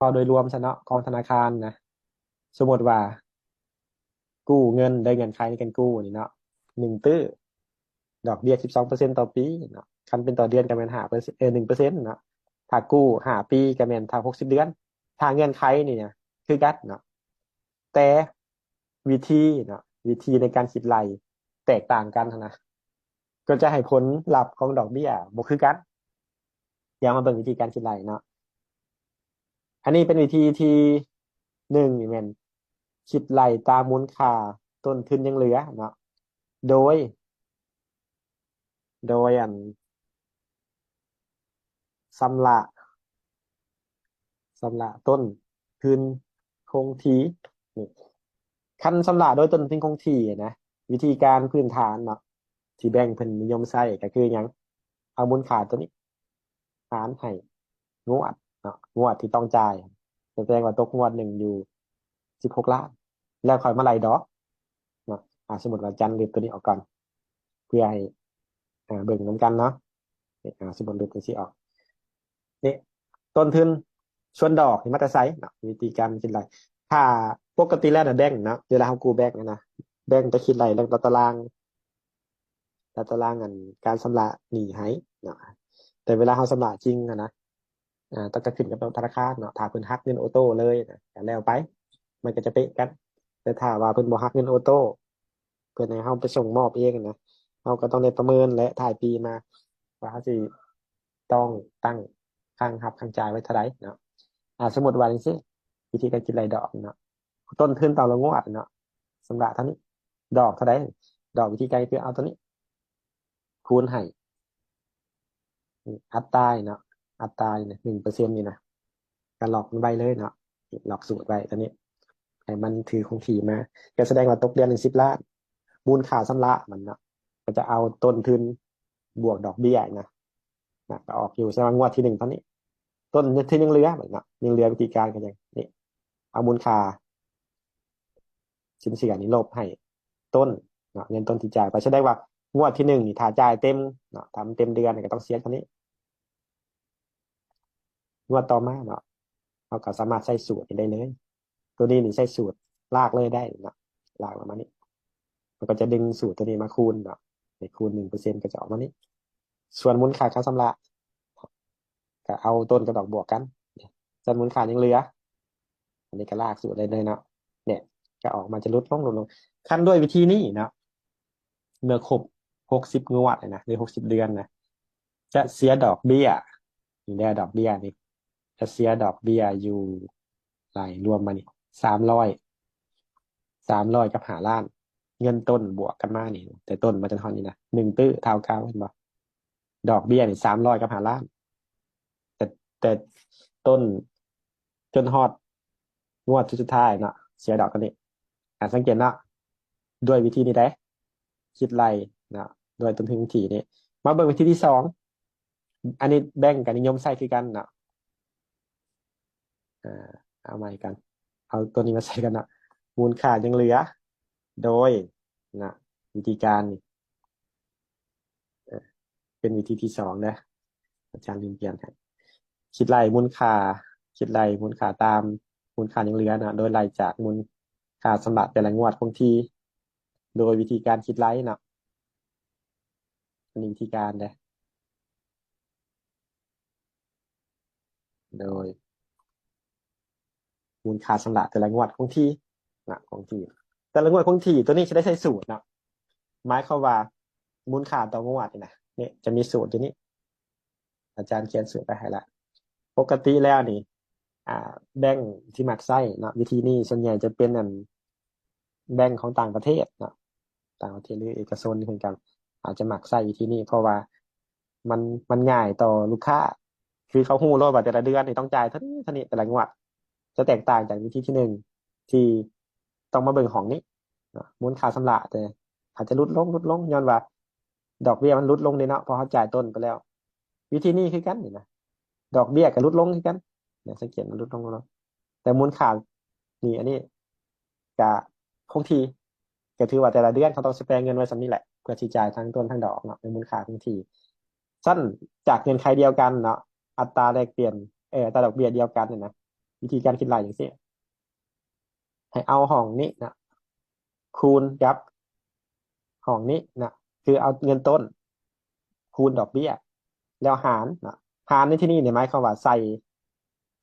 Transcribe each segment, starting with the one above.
ເວົ້າໂດຍລວມຊະເນາະ ຂອງທະນາຄານນະ ສົມມຸດວ່າ ກູ້ເງິນ ໄດ້ເງື່ອນໄຂໃນການກູ້ນີ້ເນາະ ໜຶ່ງຕື້ ດອກເບ້ຍສິບສອງເປີເຊັນຕໍ່ປີເນາະ ຄັນເປັນຕໍ່ເດືອນກໍແມ່ນຫ້າເປີເຊັນ ເອີ ໜຶ່ງເປີເຊັນເນາະ ຖ້າກູ້ຫ້າປີກໍແມ່ນຖ້າຫົກສິບເດືອນ ຖ້າເງື່ອນໄຂນີ້ນະ ຄືກັນເນາະ ແຕ່ວິທີເນາະ ວິທີໃນການຄິດໄລ່ແຕກຕ່າງກັນຫັ້ນນະ ກໍຈະໃຫ້ຜົນລັບຂອງດອກເບ້ຍບໍ່ຄືກັນ. ດຽວມາເບິ່ງວິທີການຄິດໄລ່ເນາະ ອັນນີ້ເປັນວິທີທີໜຶ່ງ ນີ້ແມ່ນຄິດໄລ່ຕາມມູນຄ່າຕົ້ນທຶນຍັງເຫຼືອເນາະ ໂດຍ ໂດຍ ອັນ ຊຳລະ ຊຳລະຕົ້ນທຶນຄົງທີ່ນີ້ ຄັນຊຳລະໂດຍຕົ້ນທຶນຄົງທີ່ນະ ວິທີການພື້ນຖານເນາະ ທີ່ແບງເພິ່ນນິຍົມໃຊ້ກໍຄືຫຍັງ? ເອົາມູນຄ່າຕົວນີ້ຫານໃຫ້ງວດເນາະ ງວດທີ່ຕ້ອງຈ່າຍ ສະແດງວ່າຕົກງວດໜຶ່ງຢູ່ສິບຫົກລ້ານ ແລ້ວຄ່ອຍມາໄລ່ດອກເນາະ ອາ ສົມມຸດວ່າຈັນລຶບຕົວນີ້ອອກກ່ອນ ເພື່ອໃຫ້ ອາ ເບິ່ງນຳກັນເນາະ ນີ້ ອາ ສົມມຸດລຶບຈັ່ງຊີ້ອອກ ນີ້ ຕົ້ນທຶນ ສ່ວນດອກນີ້ມາແຕ່ໃສເນາະ ວິທີການຄິດໄລ່ ຖ້າປົກກະຕິແລ້ວນະ ແບງນະ ເວລາເຮົາກູ້ແບງນະນະ ແບງຈະຄິດໄລ່ຕາຕະລາງ ຕາຕະລາງອັນການຊຳລະໜີ້ໃຫ້ເນາະ ແຕ່ເວລາເຮົາຊຳລະຈິງຫັ້ນນະ ອາ ຕ້ອງກະຂຶ້ນກັບທະນາຄານເນາະ ຖ້າເພິ່ນຫັກເງິນໂອໂຕ້ເລີຍນະ ກໍແລ້ວໄປ ມັນກໍຈະເປະກັນ ແຕ່ຖ້າວ່າເພິ່ນບໍ່ຫັກເງິນໂອໂຕ້ ເພິ່ນໃຫ້ເຮົາໄປສົ່ງມອບເອງນະ ເຮົາກໍຕ້ອງໄດ້ປະເມີນ ແລະ ທ້າຍປີມາ ວ່າເຮົາຊິຕ້ອງຕັ້ງຄ້າງຮັບຄ້າງຈ່າຍໄວ້ເທົ່າໃດເນາະ ອາ ສົມມຸດວ່າຈັ່ງຊີ້ ວິທີການຄິດໄລ່ດອກເນາະ ຕົ້ນທຶນຕໍ່ລະງວດເນາະ ຊຳລະເທົ່ານີ້ ດອກເທົ່າໃດ? ດອກວິທີການຄືເອົາຕົວນີ້ຄູນໃຫ້ອັດຕາເນາະ ອັດຕານີ້ນະ ໜຶ່ງເປີເຊັນນີ້ນະ ກໍລັອກມັນໄວ້ເລີຍເນາະ ລັອກສູດໄວ້ຕົວນີ້ ໃຫ້ມັນຖືຄົງທີ່ມາ ກໍສະແດງວ່າຕົກເດືອນໜຶ່ງສິບລ້ານ ມູນຄ່າຊຳລະມັນເນາະ ກໍຈະເອົາຕົ້ນທຶນບວກດອກເບ້ຍນະ ນະ ກໍອອກຢູ່ ສະແດງວ່າງວດທີໜຶ່ງເທົ່ານີ້ ຕົ້ນທຶນຍັງເຫຼືອເນາະ ຍັງເຫຼືອ ວິທີການກໍຍັງນີ້ ເອົາມູນຄ່າສິນເຊື່ອນີ້ລົບໃຫ້ຕົ້ນເນາະ ເງິນຕົ້ນທີ່ຈ່າຍໄປ ສະແດງວ່າງວດທີໜຶ່ງນີ້ ຖ້າຈ່າຍເຕັມເນາະ ຖ້າມັນເຕັມເດືອນນີ້ ກໍຕ້ອງເສຍເທົ່ານີ້ ງວດຕໍ່ມາເນາະ ເຮົາກໍສາມາດໃຊ້ສູດນີ້ໄດ້ເລີຍ ຕົວນີ້ນີ້ໃຊ້ສູດລາກເລີຍໄດ້ເນາະ ລາກອອກມານີ້ ມັນກໍຈະດຶງສູດຕົວນີ້ມາຄູນເນາະ ໃຫ້ຄູນໜຶ່ງເປີເຊັນ ກໍຈະອອກມານີ້ ສ່ວນມູນຄ່າການຊຳລະ ກໍເອົາຕົ້ນກັບດອກບວກກັນ ສ່ວນມູນຄ່າຍັງເຫຼືອ ອັນນີ້ກໍລາກສູດໄດ້ເລີຍເນາະ ເນຍ ກໍອອກມາຈະຫຼຸດລົງ ຫຼຸດລົງ ຄັນດ້ວຍວິທີນີ້ເນາະ ເມື່ອຄົບຫົກສິບງວດນະ ຫຼື ຫົກສິບເດືອນນະ ຈະເສຍດອກເບ້ຍ ນີ້ເດີ ດອກເບ້ຍນີ້ ຈະເສຍດອກເບ້ຍຢູ່ ໄລ່ລວມມານີ້ ສາມຮ້ອຍ ສາມຮ້ອຍກັບຫ້າລ້ານ ເງິນຕົ້ນບວກກັນມານີ້ ແຕ່ຕົ້ນມາຈົນຮອດນີ້ນະ ໜຶ່ງຕື້ເທົ່າເກົ່າ ເຫັນບໍ່? ດອກເບ້ຍນີ້ສາມຮ້ອຍກັບຫ້າລ້ານ ແຕ່ ແຕ່ຕົ້ນຈົນຮອດງວດສຸດທ້າຍເນາະ ເສຍດອກຕົວນີ້ ອາ ສັງເກດເນາະ ດ້ວຍວິທີນີ້ເດ້ ຄິດໄລ່ເນາະ ດ້ວຍຕົ້ນທຶນຄົງທີ່ນີ້ ມາເບິ່ງວິທີທີສອງ ອັນນີ້ແບງກະນິຍົມໃຊ້ຄືກັນເນາະ ເອົາໃໝ່ກັນ ເອົາຕົວນີ້ມາໃສ່ກັນເນາະ ມູນຄ່າຍັງເຫຼືອ ໂດຍນະ ວິທີການນີ້ ເປັນວິທີທີສອງເດີ ອາຈານລືມປ່ຽນໃຫ້ ຄິດໄລ່ມູນຄ່າ ຄິດໄລ່ມູນຄ່າຕາມມູນຄ່າຍັງເຫຼືອເນາະ ໂດຍໄລ່ຈາກມູນຄ່າຊຳລະແຕ່ລະງວດຄົງທີ່ ໂດຍວິທີການຄິດໄລ່ເນາະ ອັນນີ້ວິທີການເດ້ ໂດຍມູນຄ່າຊຳລະແຕ່ລະງວດຄົງທີ່ນະ ຄົງທີ່ ແຕ່ລະງວດຄົງທີ່ ຕົວນີ້ຈະໄດ້ໃຊ້ສູດເນາະ ໝາຍຄວາມວ່າມູນຄ່າຕໍ່ງວດນີ້ນະ ນີ້ຈະມີສູດຢູ່ນີ້ ອາຈານຂຽນສູດໄວ້ໃຫ້ລະ ປົກກະຕິແລ້ວນີ້ ອ່າ ແບງທີ່ມັກໃຊ້ເນາະ ວິທີນີ້ສ່ວນໃຫຍ່ຈະເປັນອັນ ແບງຂອງຕ່າງປະເທດເນາະ ຕ່າງປະເທດ ຫຼື ເອກະຊົນເພິ່ນກໍອາດຈະມັກໃຊ້ວິທີນີ້ ເພາະວ່າມັນ ມັນງ່າຍຕໍ່ລູກຄ້າ ຄືເຂົາຮູ້ໂລດວ່າແຕ່ລະເດືອນນີ້ຕ້ອງຈ່າຍເທົ່ານີ້ ເທົ່ານີ້ ແຕ່ລະງວດ ຈະແຕກຕ່າງຈາກວິທີທີໜຶ່ງ ທີ່ຕ້ອງມາເບິ່ງຫ້ອງນີ້ເນາະ ມູນຄ່າຊຳລະ ແຕ່ອາດຈະຫຼຸດລົງ ຫຼຸດລົງ ຍ້ອນວ່າດອກເບ້ຍມັນຫຼຸດລົງເດ້ເນາະ ເພາະເຮົາຈ່າຍຕົ້ນໄປແລ້ວ ວິທີນີ້ຄືກັນນີ້ນະ ດອກເບ້ຍກໍຫຼຸດລົງຄືກັນນະ ສັງເກດມັນຫຼຸດລົງ ຫຼຸດລົງ ແຕ່ມູນຄ່ານີ້ ອັນນີ້ກະຄົງທີ່ ກໍຖືວ່າແຕ່ລະເດືອນເຮົາຕ້ອງສະແປງເງິນໄວ້ສ່ຳນີ້ແຫຼະ ເພື່ອທີ່ຈ່າຍທັງຕົ້ນທັງດອກເນາະ ໃນມູນຄ່າຄົງທີ່. ຊັ້ນຈາກເງື່ອນໄຂດຽວກັນເນາະ ອັດຕາແລກປ່ຽນ ເອີ ອັດຕາດອກເບ້ຍດຽວກັນນີ້ນະ ວິທີການຄິດໄລ່ຈັ່ງຊີ້ ໃຫ້ເອົາຫ້ອງນີ້ນະ ຄູນກັບຫ້ອງນີ້ນະ ຄືເອົາເງິນຕົ້ນຄູນດອກເບ້ຍ ແລ້ວຫານນະ. ຫານໃນທີ່ນີ້ນີ້ໝາຍຄວາມວ່າໃສ່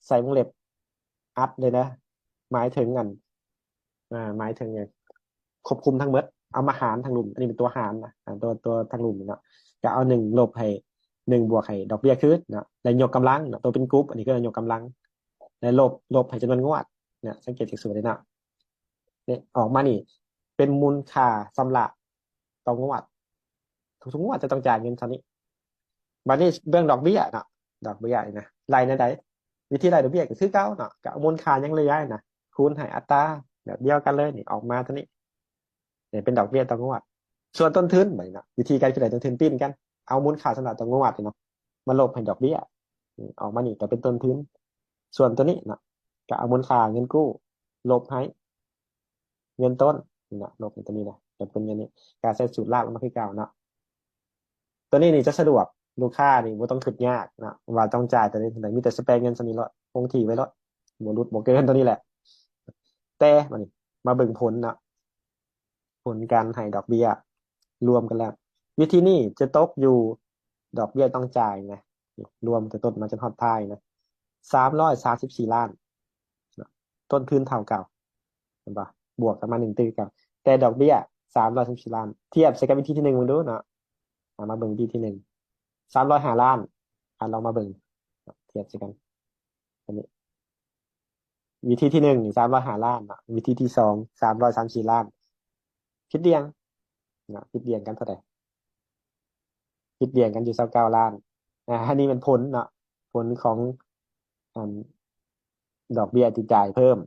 ໃສ່ວົງເລັບອັດເລີຍນະ ໝາຍເຖິງອັນ ອ່າ ໝາຍເຖິງຫຍັງ ຄວບຄຸມທັງໝົດ ເອົາມາຫານທາງລຸ່ມ. ອັນນີ້ເປັນຕົວຫານນະ ອ່າ ຕົວ ຕົວທາງລຸ່ມເນາະ ກະເອົາໜຶ່ງລົບໃຫ້ ໜຶ່ງບວກໃຫ້ດອກເບ້ຍຄືນເນາະ ແລ້ວຍົກກຳລັງເນາະ ຕົວເປັນກຸບ ອັນນີ້ຄືຍົກກຳລັງ ແລ້ວລົບ ລົບໃຫ້ຈຳນວນງວດເນາະ. ສັງເກດຈາກສູດນີ້ເນາະ ນີ້ອອກມານີ້ເປັນມູນຄ່າຊຳລະຕໍ່ງວດ ທຸກໆງວດຈະຕ້ອງຈ່າຍເງິນເທົ່ານີ້. ບາດນີ້ເບິ່ງດອກເບ້ຍເນາະ ດອກເບ້ຍນີ້ນະ ໄລ່ແນວໃດ? ວິທີໄລ່ດອກເບ້ຍກໍຄືເກົ່າເນາະ ກໍເອົາມູນຄ່າຍັງເຫຼືອນະ ຄູນໃຫ້ອັດຕາແບບດຽວກັນເລີຍ ນີ້ອອກມາເທົ່ານີ້ ນີ້ເປັນດອກເບ້ຍຕໍ່ງວດ. ສ່ວນຕົ້ນທຶນ ບາດນີ້ເນາະ ວິທີການຄິດໄລ່ຕົ້ນທຶນປີ້ນກັນ ເອົາມູນຄ່າຊຳລະຕໍ່ງວດເນາະ ມາລົບໃຫ້ດອກເບ້ຍ ນີ້ອອກມານີ້ກໍເປັນຕົ້ນທຶນ. ສ່ວນຕົວນີ້ເນາະ ກໍເອົາມູນຄ່າເງິນກູ້ລົບໃຫ້ເງິນຕົ້ນ ນີ້ນະ ລົບໃຫ້ຕົວນີ້ນະ ກໍເປັນຢ່າງນີ້ ກໍໃຊ້ສູດລາກອອກມາຄືເກົ່າເນາະ. ຕົວນີ້ນີ້ຈະສະດວກ ລູກຄ້ານີ້ບໍ່ຕ້ອງຄິດຍາກເນາະ ວ່າຕ້ອງຈ່າຍຕົວນີ້ເທົ່າໃດ ມີແຕ່ສະແປເງິນສ່ຳນີ້ໂລດ ຄົງທີ່ໄວ້ໂລດ ບໍ່ຫຼຸດບໍ່ເກີນຕົວນີ້ແຫຼະ. ແຕ່ບາດນີ້ມາເບິ່ງຜົນເນາະ ຜົນການໃຫ້ດອກເບ້ຍລວມກັນແລ້ວ ວິທີນີ້ຈະຕົກຢູ່ ດອກເບ້ຍຕ້ອງຈ່າຍນະ ລວມແຕ່ຕົ້ນມາຈົນຮອດທ້າຍນະ ສາມຮ້ອຍສາມສິບສີ່ລ້ານເນາະ ຕົ້ນທຶນເທົ່າເກົ່າ ເຫັນບໍ່? ບວກກັນມາໜຶ່ງຕື້ເກົ່າ ແຕ່ດອກເບ້ຍສາມຮ້ອຍສາມສິບສີ່ລ້ານ. ທຽບໃສ່ກັບວິທີທີໜຶ່ງເບິ່ງດູເນາະ ເອົາມາເບິ່ງວິທີທີໜຶ່ງ ສາມຮ້ອຍຫ້າລ້ານ ອ່າ ລອງມາເບິ່ງ ທຽບໃສ່ກັນ ອັນນີ້ ວິທີທີໜຶ່ງນີ້ສາມຮ້ອຍຫ້າລ້ານເນາະ ວິທີທີສອງສາມຮ້ອຍສາມສິບສີ່ລ້ານ ຜິດດ່ຽງເນາະ ຜິດດ່ຽງກັນເທົ່າໃດ? ຜິດດ່ຽງກັນຢູ່ຊາວເກົ້າລ້ານ. ອ່າ ອັນນີ້ແມ່ນຜົນເນາະ ຜົນຂອງ ອັນ ດອກເບ້ຍທີ່ຈ່າຍເພີ່ມ